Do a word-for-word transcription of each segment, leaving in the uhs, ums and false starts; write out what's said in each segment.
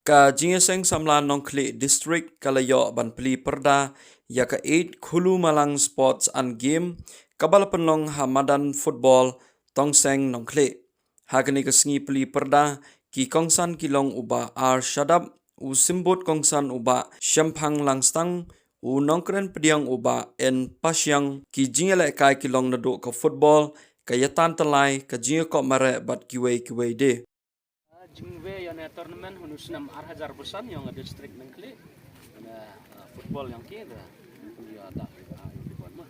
Ka Jingïaseng Samla Nongkhlieh District ka la ïoh ban plie pyrda ïa ka eight Khulu Malang Sports and Game kaba la pynlong ha madan football Tongseng Nongkhlieh. Ha kane ka sngi plie pyrda ki kongsan ki long u Bah R Shadap, u Symbud kongsan u Bah Shemphang Langstang, u nongkren pdiang u Bah N Pashiang, ki jingïalehkai ki long naduh ka football, ka ïatan tyllai, ka jingïakop mareh bad kiwei kiwei de. Jingwei ïa une tournament ha une u snem ar hajar arphew san ïa nga district Nongkhlieh. Une, uh, football ïa ki da, ïa da, ïa ki ban ma.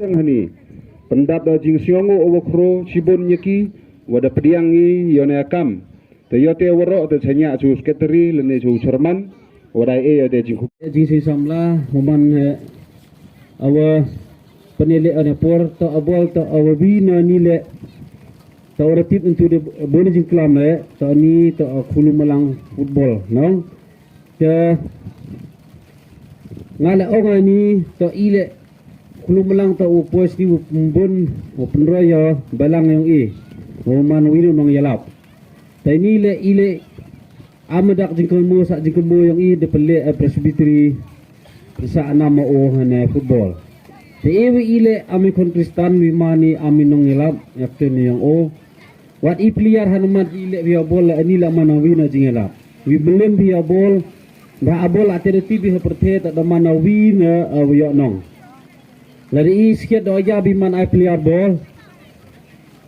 Teng hani pyndap da jingsngewnguh u khro shibun ïa ki wa da pdiang ngi ïa une kam. Te ïa te waroh te chanya chu secretary lane chu chairman wa da e ïa te jingkhup. Jingsi samla human he awa panele ane por to abol to awa bina nile to ora tip into de bone jingklam le to ni to Khulu Malang football no. Te nga la ong ani to ile Khulu Malang to u positive u pynbun u pynroi ïa balang ïong i u man u inu nong ïalap. Te ni le ile am dak jingkylmu sa jingkylmu ïong i de pele a presbytery sa anam o hane football. Te ewe ile ami kon kristan wi mani ami nong ïalap yak te ni ïong o. Wat i player han mat i le bia bol la ani la mana wi na jingela. Wi belen bia bol ba a bol a te ti bi ha pyrthe ta da mana wi na a wi yo nong. La ri i siat do ja bi man ai player bol.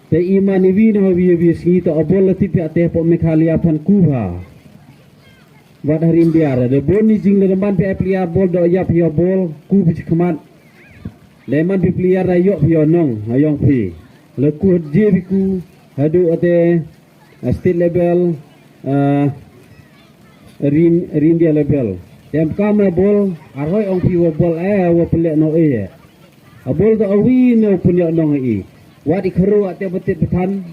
Te i man i wi na wi wi sngi ta a bol la ti pi a te po Meghalaya phan ku ha. Wat harim biar da bon ni jing da man pi ai player bol do ya pi bol ku bi khmat. Dai man pi player da ïoh phi ïoh nong ha ïong phi. Le ku je bi ku hadu ate, ah, state level, ah, rin rin dia level. Tem kam na bol arhoi ong phi wa bol eh wa pele no eh. A bol da awi ne pun ïoh nong eh. Wat i khru ate betit betan.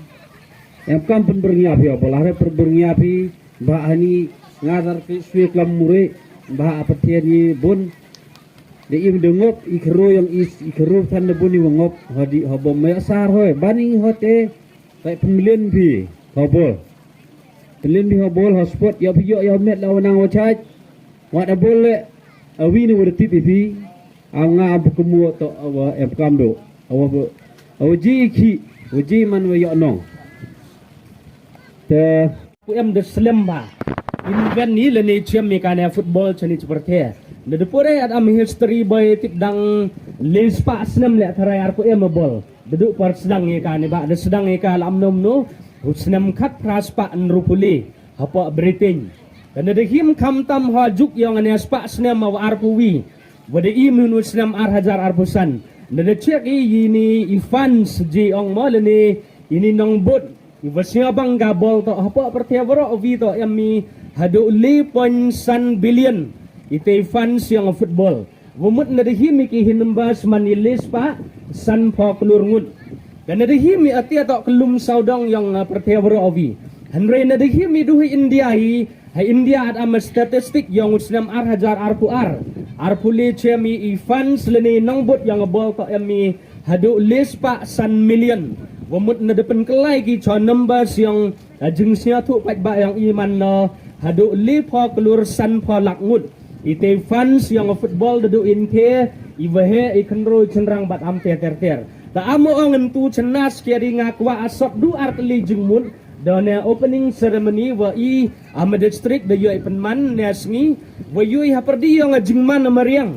Em kam pun berngia phi wa bol arhoi pun berngia phi. Ba hani ngadar ki sui klam muri ba a pathian ni bun. De im de ngop i khru ïong i khru than de bun i wa ngop hadi ha bom me sar hoi bani hote. Kai pemlin phi ha bol. Pemlin phi ha bol ha sport ïa phi ïoh ïa met la wa nang wa chaj. Wat a bol le awi ni wa de tip i phi. Aw nga am pekemu to awa em kam do. Awa awa ji ki wa ji man wa ïoh nong. Te Pu em da slem ba. Invent ni lane chem mi kane football chani chperte. Da da pore at am history boy tip dang le spah snem le tharai ar pu em bol. Da du par sdang ïa kane ba da sdang ïa ka lam nom no. U snem khat phra spah nru pule. Hapoh Britain. Kane da him kham tam ha juk ïong ane spah snem wa ar pu wi. Wa da im nu snem ar hajar ar pu san. Da da check i ini i fans ji ong mo lane ini nong bot. Iwa sngewbang ka bol to hapoh pyrthei baroh wi to em mi haduh le point san billion. Ite i fans ïong football. Wa mut na da him i ki hi number sman i le spah san pho klur ngut. Ka na da him i atia to klum sawdong ïong, ah, pyrthei baroh wi. Hynrei na da him i duh i India i ha India at am statistic ïong u snem ar hajar ar pu ar. Ar pu le chem i i fans lane nong bot ïong bol to em mi haduh le spah san million. Wa mut na da pynkyllai ki cho number ïong, ah, jingsngewthuh pat ba ïong i man no haduh le pho klur san pho lak ngut. Ite i fans ïong football da du in the i wa he i kynro i chynrang bad am ter ter ter. Ta am ong ntu chnas kia di nga kwah asot du ar kali jingmut. Da ne opening ceremony wa i am district da yoi pynman ne sngi wa yoi ha pyrdi ïong a jingman a mariang.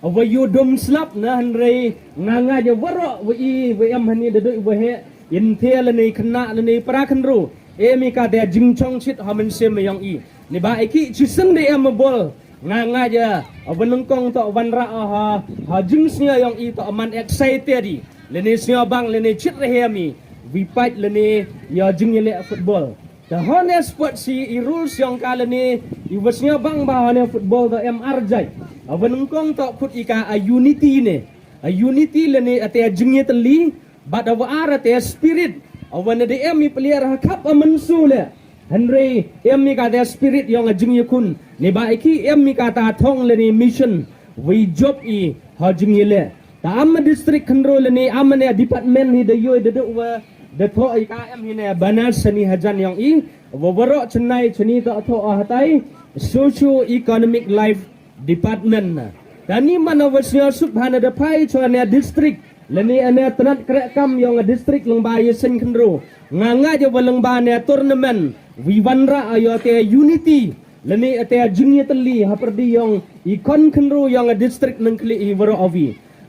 Wa yu dum slap na hynrei nga nga ja waroh wa i wa em hani da doi wa he in the lane khynnah lane para khynru. Em i ka da jingchong chit ha mynsiem ïong i. Ni ba i ki chiseng da em bol. Nga nga ja wa nyngkong to wanrah ha ha jingsngew ïong i to man excited i. Lane sngewbang lane chit rehem i. Wi pait lane ïa jingïaleh football. Te hane sport si i rules yong ka lane i wa sngewbang ba hane football to em arjai. Awa nyngkong to khut i ka a unity ne. A unity lane a te a jingïatylli, bad awa ar a te a spirit. Awa na de em i player ha khap a mynsu le. Hynrei em i ka te a spirit yong a jingïakhun. Ne ba i ki em i ka ta thong lane mission. Wi job i ha jingïale. Ta am district khynro lane am ne department hi da yoi da duk wa da thoh i ka em hi ne bana sani hajan yong i wa warok Chennai chani ta thoh a hatai socio economic life department na. Tani mana wa sio sut hana da phai cho ne district lane ane tnat krek kam yong district lengba ye seng khynro. Nga nga je wa lengba ne tournament wi wanra ayo te unity. Lane ate a jingïatylli ha pyrdi yong i khon khynru yong a district Nongkhlieh i warok awi.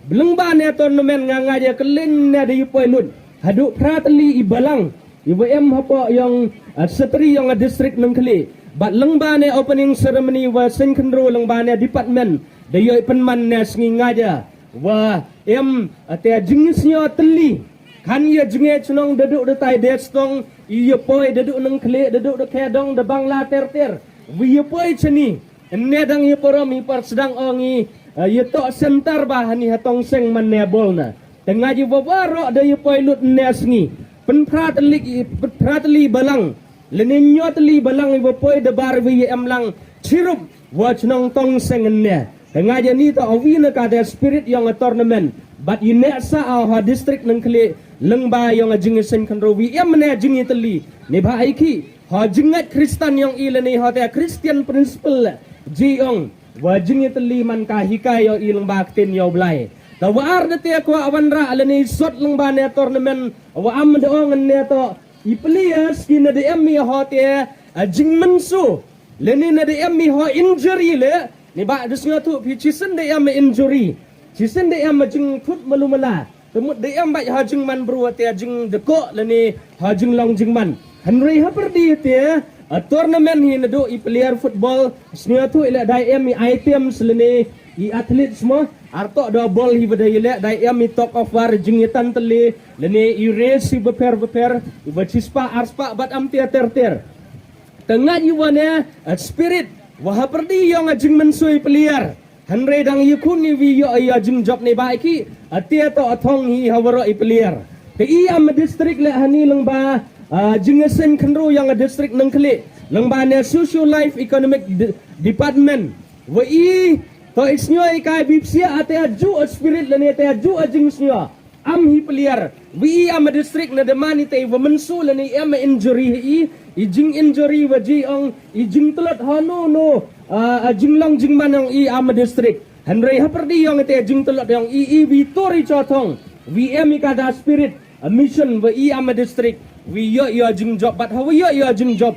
Blengba ne tournament nga nga ja kyllen ne da i poi lut. Haduh phra tylli i balang. I wa em hapoh yong a setri yong a district Nongkhlieh. Bad lengba ne opening ceremony wa seng khynru lengba ne department. Da yoi pynman ne sngi nga ja. Wa em ate a jingsnyo tylli. Kan ya jnge chnong da duk da tai de stong, ya poi da duk Nongkhlieh, da duk da Kedong, da Bangla ter ter. Wi ya poi chani, ne dang ya porom i par sedang ong i, eh, ya tok center ba hani ha Tongseng man ne bol na. Tengah ji wa warok da ya poi lut ne sngi. Pen prateli, pen prateli balang. Lane nyo tylli balang i wa poi da bar wi ya em lang chirup wa chnong Tongseng ne. Tengah jani ta awi na ka da spirit yong a tournament. Bad i ne sa a ha district Nongkhlieh lengba yong a jingïaseng khynro wi em ne jingïatylli. Ne ba i ki ha jingngeit Kristan yong i lane ha ta Christian principle ji yong wa jingïatylli man ka hikai yong i lengba ktien yong Blai. Ta wa ar da te ko awan ra lane sot lengba ne tournament wa am da ong ne to i players ki na da em i ha te a jingmynsu. Lane na da em i ha injury le. Ne ba da snyo tu phi chisen da em injury. Chisen da em jingthut malu mala. Temut da em ba ha jingman bru te jingdeko lane ha jinglong jingman. Hynrei ha pyrdi te a tournament hi na do i player football. Snyo tu i le da em i items lane i athletes mo. Artok da bol hi ba da i le da em i top of war jingïatan tele. Lane i race i beper beper i ba chispa arspa bad am te ter ter. Tengah i wa ne a spirit wa ha pyrdi yong a jingmynsu i player. Hynrei dang i khun i wi yo a ya jingjop ne ba i ki a te to a thong hi ha warok i player. Te i am district le hani lengba a jingïaseng khynru yong a district Nongkhlieh. Lengba ne social life economic de-, department. Wa i to i snyo i kai bipsia a te a ju a spirit lane te a ju a jingsnyo. Am hi player. Wi i am a district na da man i te i wa mynsu lane i am a injury hi i, i jing injury wa ji ong i jingtlot ha no no, ah, a jinglong jingman yong i am a district. Hynrei ha pyrdi yong i te jingtlot yong i, i wi tori cho thong. Wi em i ka da spirit a mission wa i am a district. Wi yo yo jingjop bad ha wi yo yo jingjop.